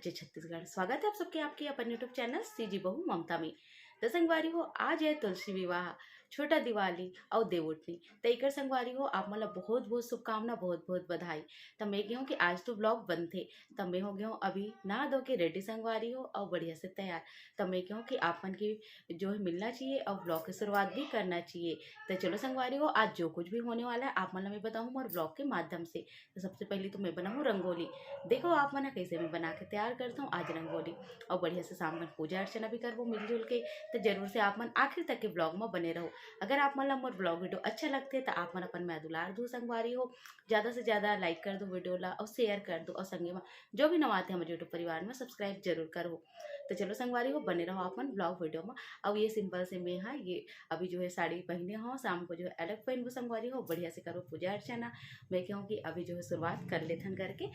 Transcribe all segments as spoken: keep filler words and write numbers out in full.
जय छत्तीसगढ़, स्वागत है आप सबके आपके अपन YouTube चैनल सीजी बहू ममता में। तो संगवारी हो, आज है तुलसी विवाह, छोटा दिवाली और देवउठनी। तो एकर संगवारी हो, आप मन ला बहुत बहुत शुभकामना, बहुत बहुत बधाई। तो मैं कहूँ कि आज तो ब्लॉग बनथे, तो मैं हो गया हूँ अभी नहा धो के रेडी संगवारी हो, और बढ़िया से तैयार। तो मैं कहूँ कि आप मन की जो है मिलना चाहिए और ब्लॉग की शुरुआत भी करना चाहिए। तो चलो संगवारी हो, आज जो कुछ भी होने वाला है आप मन ला मैं बताऊँ मोर ब्लॉग के माध्यम से। तो सबसे पहले तो मैं बनाऊँ रंगोली। देखो आप मन ह कैसे मैं बना के तैयार करता हूँ आज रंगोली। और बढ़िया से शाम में पूजा अर्चना भी करबो मिलजुल के। तो जरूर से आप मन आखिर तक के ब्लॉग में बने रहो। अगर आप मन ला मोर ब्लॉग वीडियो अच्छा लगथे तो आप मन अपन मैं दुलार दू संगवारी हो, ज़्यादा से ज़्यादा लाइक कर दो वीडियो ला और शेयर कर दो, और संगे में जो भी नवा आथे हमर YouTube परिवार में सब्सक्राइब जरूर करो। तो चलो संगवारी हो, बने रहो अपन ब्लॉग वीडियो में। और ये सिंपल से मैं हाँ ये अभी जो है साड़ी पहने हो, शाम को जो है अलग पहनबो संगवारी हो, बढ़िया से करो पूजा अर्चना। मैं कहूँ कि अभी जो है शुरुआत कर लेथन करके।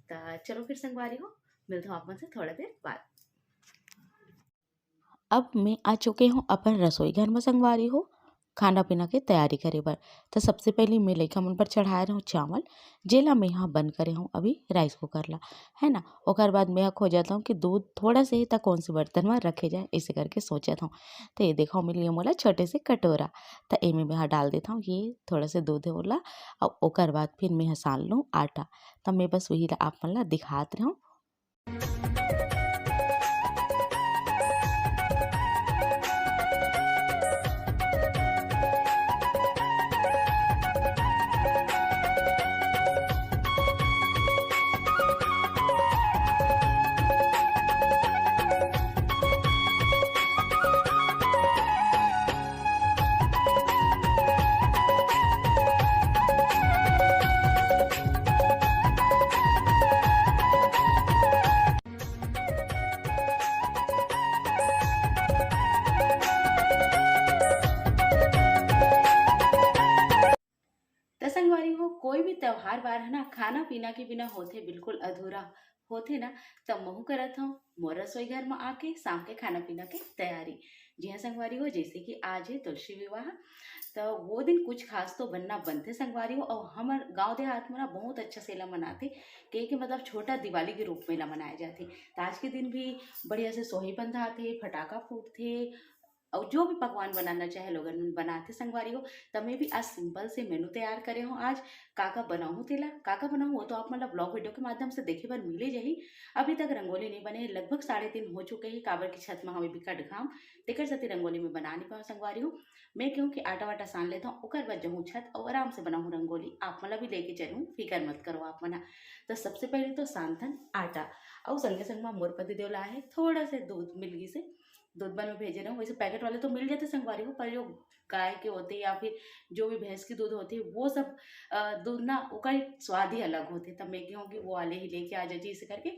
तो चलो फिर संगवारी हो, मिलता हूँ आप मन से थोड़ा देर बाद। अब मैं आ चुके हूँ अपन रसोई घर में संगवारी हो, खाना पीना के तैयारी करे बर। तो सबसे पहले मैं लइका मन पर चढ़ाए रहूँ चावल, जेला मैं यहाँ बंद करे हूँ अभी राइस कुकर ला, है ना। ओकर बाद मैं यहाँ खोजत हूँ कि दूध थोड़ा से ही त कौन से बर्तन में रखे जाए, ऐसे करके सोचत हूँ। तो ये देखो मिल गया मोला छोटे से कटोरा। तो एमे मैं यहाँ डाल देता हूँ ये थोड़ा से दूध है ओला। और ओकर बाद फिर मैं यहाँ सान लूँ आटा। तो मैं बस वही ला आप मन ला दिखात रहूँ। त संगवारी हो, कोई भी त्योहार बार है ना, खाना पीना के बिना होथे बिल्कुल अधूरा होथे ना। त महू करत हूँ मोर रसोई घर में आके शाम के खाना पीना के तैयारी। जी हाँ संगवारी हो, जैसे कि आज है तुलसी विवाह, तो वो दिन कुछ खास तो बनना बनथे संगवारी हो। और हमर गांव देहात में ना बहुत अच्छा से एला मनाथे, के के मतलब छोटा दिवाली के रूप में एला मनाए जाथे। तो आज के दिन भी बढ़िया से सोही बंधाथे, फटाका फूटथे, और जो भी पकवान बनाना चाहे लोगन मन बनाथे संगवारी हो। त मैं भी आज सिंपल से मेनू तैयार करे हूँ। आज का का बनाऊँ तेला, का का बनाऊँ वो तो आप मन ला ब्लॉग वीडियो के माध्यम से देखे बर मिले जाही। अभी तक रंगोली नहीं बने, लगभग साढ़े तीन हो चुके ही, काबर की छत में हवे बिकट घाम, तेकर सेती रंगोली में बना नहीं पाऊँ संगवारी हो। मैं कहूँ कि आटा वाटा सान लेता हूँ, ओकर बाद जाऊँ छत और आराम से बनाऊँ रंगोली। आप मन ला भी लेके चलूँ, फिकर मत करो आप मन ह। तो सबसे पहले तो सानथन आटा, और संगे संग में मोर पति देव ला है थोड़ा से दूध मिल गई से, दूध बन में भेजे रहूँ। वैसे पैकेट वाले तो मिल जाते संगवारी हो, पर जो गाय के होते या फिर जो भी भैंस के दूध होते, वो सब अ, दूध ना ओकर स्वाद ही अलग होते। तब मैं कहूँ कि वो वाले ही लेके आ जाइए इसे करके।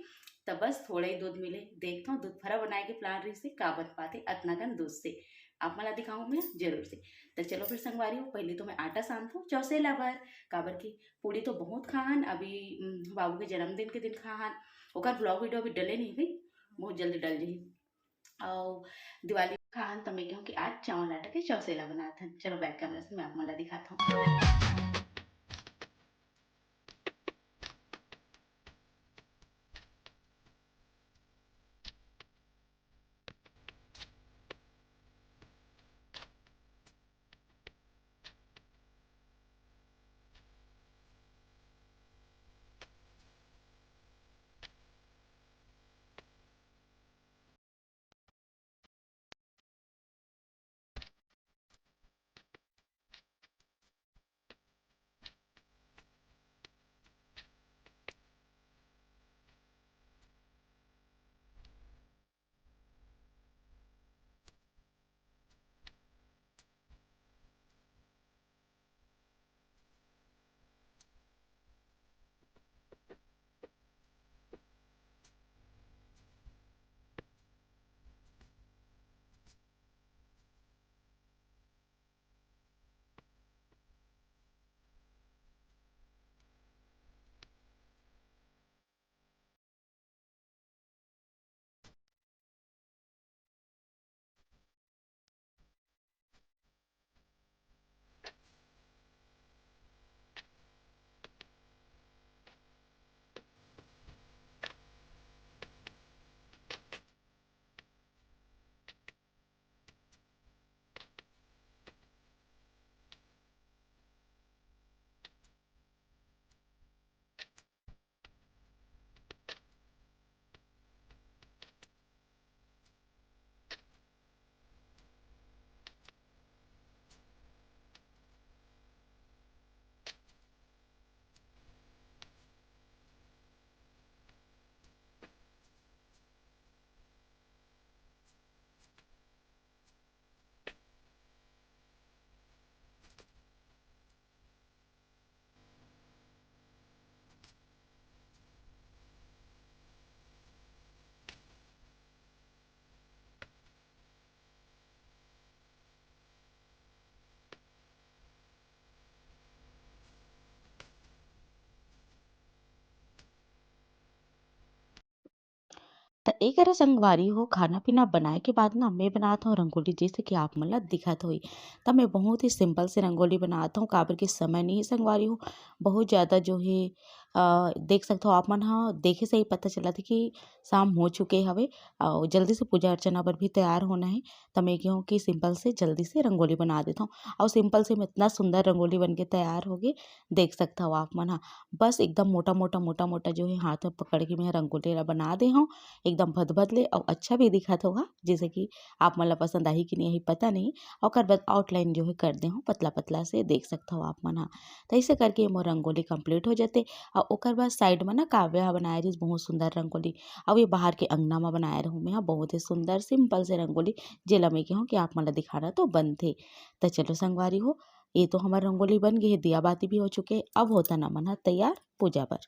तब बस थोड़ा ही दूध मिले, देखता हूँ दूध फरा बनाए के प्लान रही से का बन पाते अतना कन दूध से। आप मला दिखाऊँ मैं जरूर से। तो चलो फिर संगवारी हो, पहले तो मैं आटा सानत हूँ चौसेला बर, काबर की पूड़ी तो बहुत खाहन अभी, उम, बाबू के जन्मदिन के दिन खाहन। ओकर ब्लॉग वीडियो अभी डले नहीं हुई, बहुत जल्दी डल जाही। अउ दिवाली खाहन त मैं कहूँ कि आज चावल आटा के चौसेला बनात हन। चलो बैक कैमरा से मैं आप मन ला दिखात हूँ। ए करा संगवारी हो, खाना पीना बनाए के बाद ना मैं बनात हूँ रंगोली, जैसे कि आप मन ला दिखत होही। त मैं बहुत ही simple से रंगोली बनात हूँ, काबर के समय नहीं है संगवारी हो। बहुत ज़्यादा जो है, अ, देख सकत हो आप मन ह, देखे से ही पता चलत है कि शाम हो चुके हवे अउ जल्दी से पूजा अर्चना बर भी तैयार होना है। त मैं कहूँ कि simple से जल्दी से रंगोली बना देत हूँ। अउ simple से में इतना सुंदर रंगोली बन के तैयार होगे, देख सकत हो आप मन ह। बस एकदम मोटा मोटा मोटा मोटा जो है हाथ में पकड़ के मैं रंगोली ला बना दे हूँ, एकदम भदभद ले, अउ अच्छा भी दिखत होगा, जैसे कि आप मन ला पसंद आही कि नहीं आही पता नहीं। ओकर बाद outline जो है कर दे हूँ पतला पतला से, देख सकत हो आप मन ह। त ऐसे करके मोर रंगोली complete हो जाते। अउ ओकर बाद side में ना काव्या ह बनाए रहिस बहुत सुंदर रंगोली, अउ ये बाहर के अंगना में बनाए रहूँ मैं ह बहुत ही सुंदर simple से रंगोली, जेला मैं कहूँ कि आप मन ला दिखाना तो बनथे। त चलो संगवारी हो, ये तो हमर रंगोली बन गे हे, दिया बाती भी हो चुके, अब होथन हमन ह तैयार पूजा बर।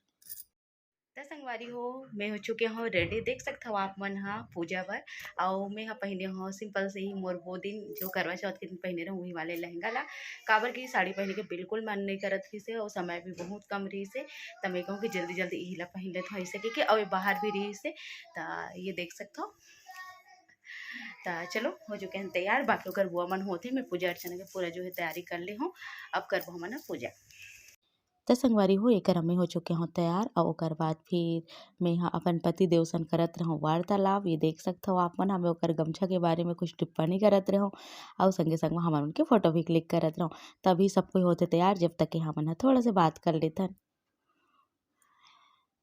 त संगवारी हो, मैं हो चुके हूँ ready, देख सकत हव आप मन ह पूजा बर। अउ मैं ह पहिने हूँ simple से ही, मोर वो दिन जो करवा चौथ के दिन पहिने रहूँ वही वाले लहंगा ला, काबर कि साड़ी पहिने के बिल्कुल मन नहीं करत रहिस हे अउ समय भी बहुत कम रहिस हे। त मैं कहूँ कि जल्दी जल्दी इही ला पहिन लेत हूँ ऐसे कहिके, अउ ये बाहर भी रहिस हे। त ये देख सकत हव। त चलो, हो चुके हैं तैयार, बाकी ओकर बुआ मन होथे, मैं पूजा अर्चना के पूरा जो है तैयारी कर ले हूँ। अब करबो हमन ह पूजा। त संगवारी हो, एकर अम्मी हो चुके हों तैयार, अउ ओकर बाद फिर मैं ह अपन पति देव सन करत रहूँ वार्तालाप। ये देख सकत हव आप मन, हमें ओकर गमछा के बारे में कुछ टिप्पणी करत रहूँ, अउ संगे संग में हमन उनके फोटो भी क्लिक करत रहूँ। तभी सब कोई होथे तैयार, जब तक कि हमन ह थोड़ा से बात कर लेथन।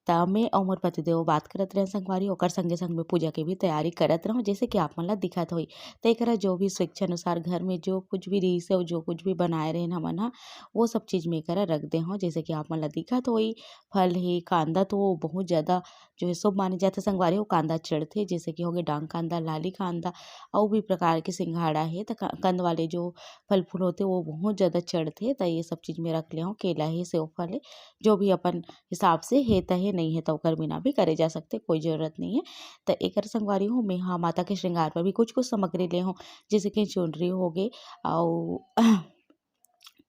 त मैं अउ मोर पतिदेव बात करत रहेन संगवारी, ओकर संगे संग में पूजा के भी तैयारी करत रहूँ, जैसे कि आप मन ला दिखत होही। त एकरा जो भी स्वेच्छा अनुसार घर में जो कुछ भी रहिस हे अउ जो कुछ भी बनाए रहेन हमन ह, वो सब चीज में एकरा रख दे हूँ। जैसे कि आप मन ला दिखत होही, फल हे, कांदा तो वो बहुत ज्यादा जो है शुभ माने जाथे संगवारी हो, कांदा चढ़थे, जैसे कि होगे डांग कांदा, लाली कांदा, अउ भी प्रकार के सिंघाड़ा हे, त क-, कंद वाले जो फल फूल होथे वो बहुत ज्यादा चढ़थे, त ये सब चीज में रख ले हूँ। केला हे, सेव फल हे, जो भी अपन हिसाब से हे त हे, नहीं हे त ओकर बिना भी करे जा सकथे, कोई जरूरत नहीं है। त एकर संगवारी हो, मैं ह माता के श्रृंगार पर भी कुछ-कुछ सामग्री ले हूँ, जैसे कि चुनरी होगे, अउ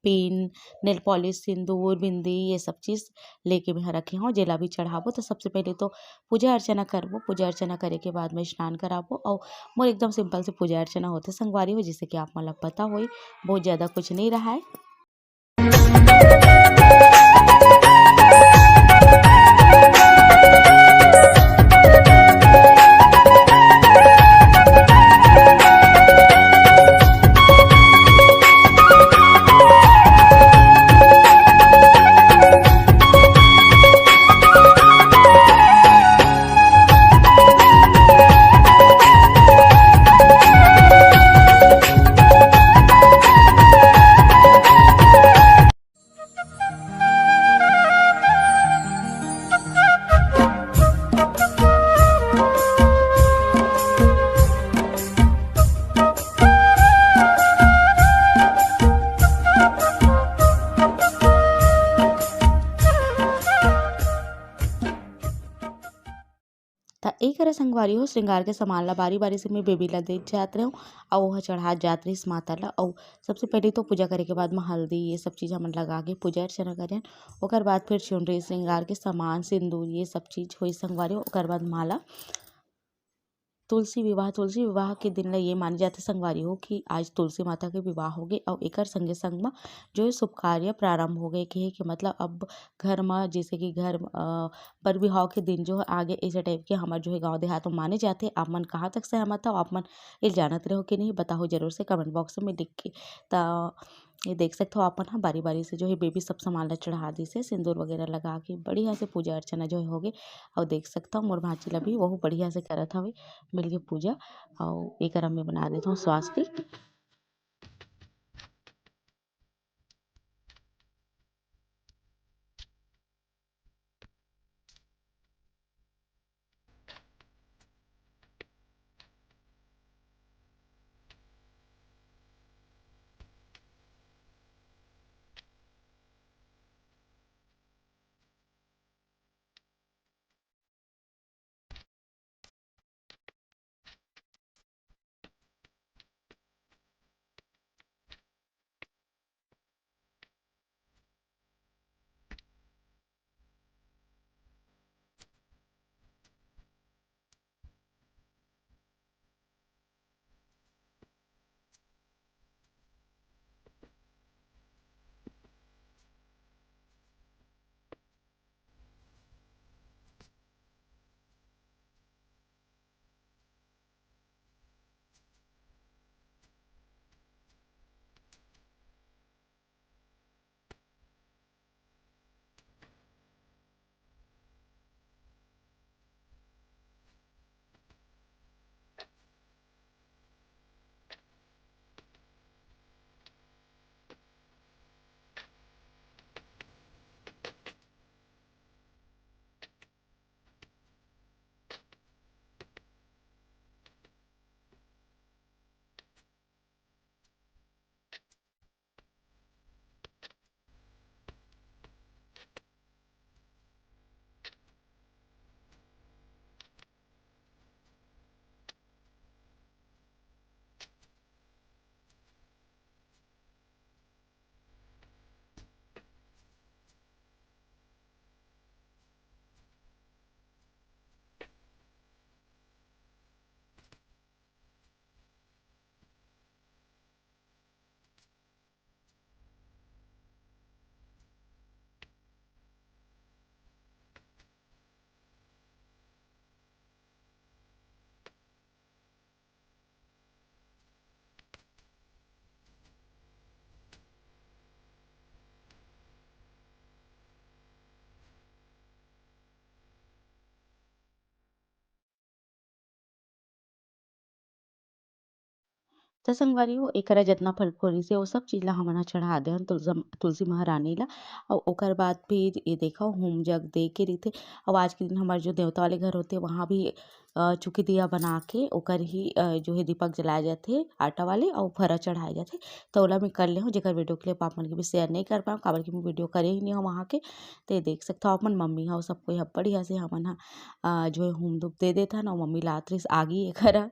pin, nail polish, सिंदूर, बिंदी, ये सब चीज लेके मैं ह रखे हूँ, जेला भी चढ़ाबो। त सबसे पहले तो पूजा अर्चना करबो, पूजा अर्चना करे के बाद में स्नान कराबो, अउ मोर एकदम simple से पूजा अर्चना होथे संगवारी हो, जैसे कि आप मन ला पता होही, बहुत ज्यादा कुछ नहीं रहाय। त ए करा संगवारी हो, श्रृंगार के सामान ला बारी-बारी से मैं बेबी ला देत जात रहेंव, अउ ओह चढ़ात जात रहिस माता ला। अउ सबसे पहले तो पूजा करे के बाद म हल्दी, ये सब चीज हमन लगा के पूजा अर्चना करेन। ओकर बाद फिर चुनरी, श्रृंगार के सामान, सिंदूर, ये सब चीज होइस संगवारी हो। ओकर बाद माला। तुलसी विवाह, तुलसी विवाह के दिन ल ये माने जाथे संगवारी हो कि आज तुलसी माता के विवाह होगे, अउ एकर संगे संग म जो है शुभ कार्य प्रारंभ होगे। कहे के मतलब अब घर म, जैसे कि घर, अ, बर बिहाव के दिन जो है आगे, ऐसे टाइप के हमर जो है गाँव देहात म माने जाथे। आप मन कहाँ तक सहमत हो, आप मन ये जानत रहो कि नहीं, बताओ जरूर से comment box में लिख के। त ये देख सकत हो, अपन ह बारी-बारी से जो है बेबी सब सामान ला चढ़ा दिस हे, सिंदूर वगैरह लगा के बढ़िया से पूजा अर्चना जो है होगे। अउ देख सकत हो मोर भांची ला भी वहू बढ़िया से करत हवे मिलके पूजा। अउ एकर अब मैं बना देत हूँ स्वास्तिक। त संगवारी हो, एकरा जतना फल फूल रहिसे, वो सब चीज ला हमन ह चढ़ा देहन तुलसम-, तुलसी महारानी ला। अउ ओकर बाद फिर ये देखो, होम जग दे के रहिथे। अउ आज के दिन हमर जो देवता वाले घर होथे, वहाँ भी, अ, चुकी दिया बना के ओकर ही, अ, जो है दीपक जलाए जाथे आटा वाले, अउ फरा चढ़ाए जाथे। त ओला मैं कर ले हूँ, जेकर video clip आप मन के भी share नहीं कर पाऊँ, काबर कि मैं video करे ही नहीं हूँ वहाँ के। ते देख सकथो आप मन, मम्मी ह अउ सब कोई ह बढ़िया से हमन ह, अ, जो है होम धूप दे देथन, अउ मम्मी लात रहिस आगी एकर।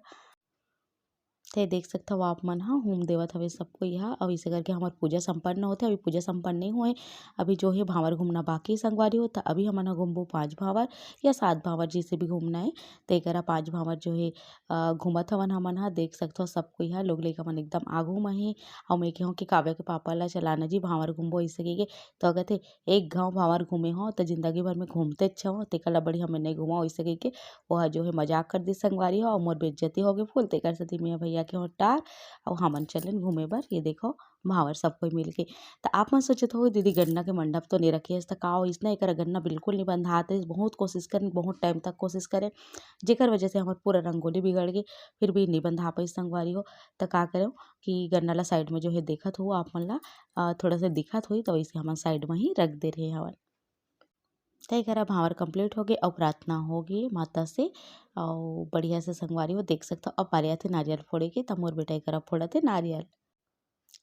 ते देख सकथव आप मन ह, होम देवत हवे सब कोई ह। अउ इसे करके हमर पूजा संपन्न होथे। अभी पूजा संपन्न नहीं होए, अभी जो है भांवर घूमना बाकी हे संगवारी हो। त अभी हमन ह घूमबो पांच भांवर या सात भांवर, जैसे भी घूमना है। त एकरा पांच भांवर जो है, अ, घूमत हवन हमन ह। देख सकथव सब कोई ह, लोग लइका मन एकदम आगू म हे। अउ मैं कहूँ कि काव्या के पापा ला चलाना जी, भांवर घूमबो, ऐसे कहिके। त कहथे, "एक घांव भांवर घूमे हो, त जिंदगी भर में घूमतेच हो, तेकर ला बड़ी हमें नहीं घुमाओ," ऐसे कहिके। वो ह जो है मजाक कर दिस संगवारी हो, अउ मोर बेइज्जती हो गई फुल, तेकर सेती मैं भैया के हो टार, अउ हमन चलेन घूमे बर। ये देखो, भांवर सब कोई मिलके। त आप मन सोचत हो, "दीदी, गन्ना के मंडप तो नहीं रखे हस, त का होइस ना, एकर गन्ना बिल्कुल नहीं बंधात रहिस, बहुत कोशिश करेन, बहुत टाइम तक कोशिश करेन, जेकर वजह से हमर पूरा रंगोली बिगड़ गे, फिर भी नहीं बंधा पाइस संगवारी हो।" त का करें कि गन्ना ला side में जो है देखत हो आप मन ला, अ, थोड़ा सा दिखत होई, त वैसे हमन side में ही रख दे रहे हवन। त एकरा भांवर complete होगे अउ प्रार्थना होगे माता से, अउ बढ़िया से संगवारी हो देख सकथव। अब बारी आथे नारियल फोड़े के, त मोर बेटा एकरा फोड़त हे नारियल।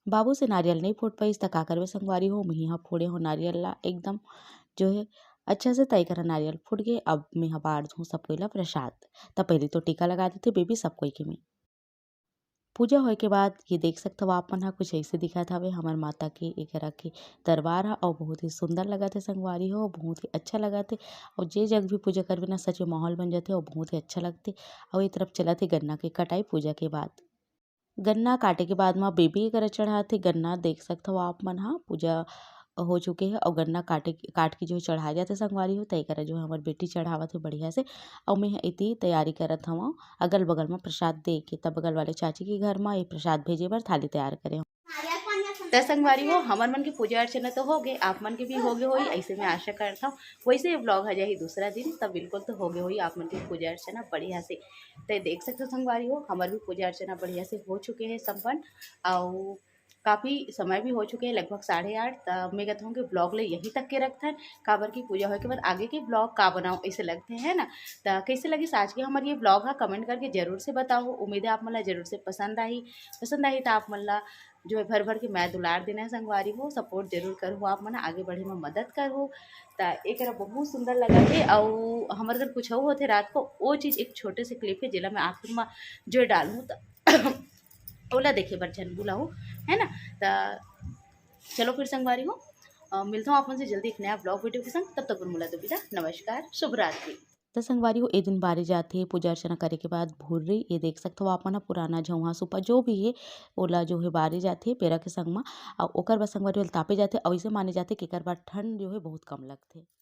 बाबू से नारियल नहीं फूट पाइस, त का करबे संगवारी हो, मिही ह फोड़े हो नारियल ला एकदम जो है अच्छा से। त एकरा नारियल फूट गे। अब मेंहा बांट दूँ सब कोई ला प्रसाद। त पहली तो टीका लगा देथे बेबी सब कोई के में। पूजा होए के बाद ये देख सकथव आप मन ह, कुछ ऐसे दिखत हवे हमर माता के, एकरा के दरबार ह, अउ बहुत ही सुंदर लगत हे संगवारी हो, बहुत ही अच्छा लगत हे। अउ जे जग भी पूजा करबे ना, सच में माहौल बन जाथे अउ बहुत ही अच्छा लगथे। अउ ये तरफ चलत हे गन्ना के कटाई पूजा के बाद। गन्ना काटे के बाद म बेबी एकरा चढ़ाथे। गन्ना देख सकथव आप मन ह, पूजा हो चुके हे अउ गन्ना काटे, काट के जो है चढ़ाए जाथे संगवारी हो। त एकरा जो है हमर बेटी चढ़ावत हे बढ़िया से। अउ मैं ह एती तैयारी करत हवं अगल बगल म प्रसाद दे के। त बगल वाले चाची के घर म ये प्रसाद भेजे बर थाली तैयार करे हवं। त संगवारी हो, हमर मन के पूजा अर्चना तो हो गे, आप मन के भी हो गे होई, ऐसे मैं आशा करत हवं। वैसे ये vlog ह जाही दूसरा दिन, त बिल्कुल तो हो गे होई आप मन के पूजा अर्चना बढ़िया से। त देख सकथव संगवारी हो, हमर भी पूजा अर्चना बढ़िया से हो चुके हे संपन्न। अउ काफ़ी समय भी हो चुके हे, लगभग साढ़े आठ। त मैं कहत हवं कि vlog ले यहीं तक के रखथन, काबर कि पूजा होए के बाद आगे के vlog का बनाऊँ, ऐसे लगथे, है ना? त कैसे लगिस आज के हमर ये vlog ह, comment करके जरूर से बताओ। उम्मीद है आप मन ला जरूर से पसंद आही। पसंद आही त आप मन ला जो है भर भर के मैं दुलार देना है संगवारी हो, support जरूर करहु आप मन आगे बढ़े में मदद करहु। त एकरा बहुत सुंदर लगा हे। अउ हमर घर कुछ होथे रात को, वो चीज़ एक छोटे से clip है, जेला मैं आखिर में जो है डालहूँ, त ओला देखे बर झन भुलाहू, है ना? त चलो फिर संगवारी हो, अ, मिलता हूँ आप मन से जल्दी एक नया vlog video के संग। तब तक बर मोला दो विदा, नमस्कार, शुभ रात्रि। त संगवारी हो, ए दिन बारे जाथे पूजा अर्चना करे के बाद भुर्री, ये देख सकथव आप मन ह, पुराना झउहा सुपा जो भी हे, ओला जो हे बारे जाथे पेरा के संग म, अउ ओकर बाद संगवारी हो तापे जाथे, अउ इसे माने जाथे कि एकर बाद ठंड जो हे बहुत कम लगथे।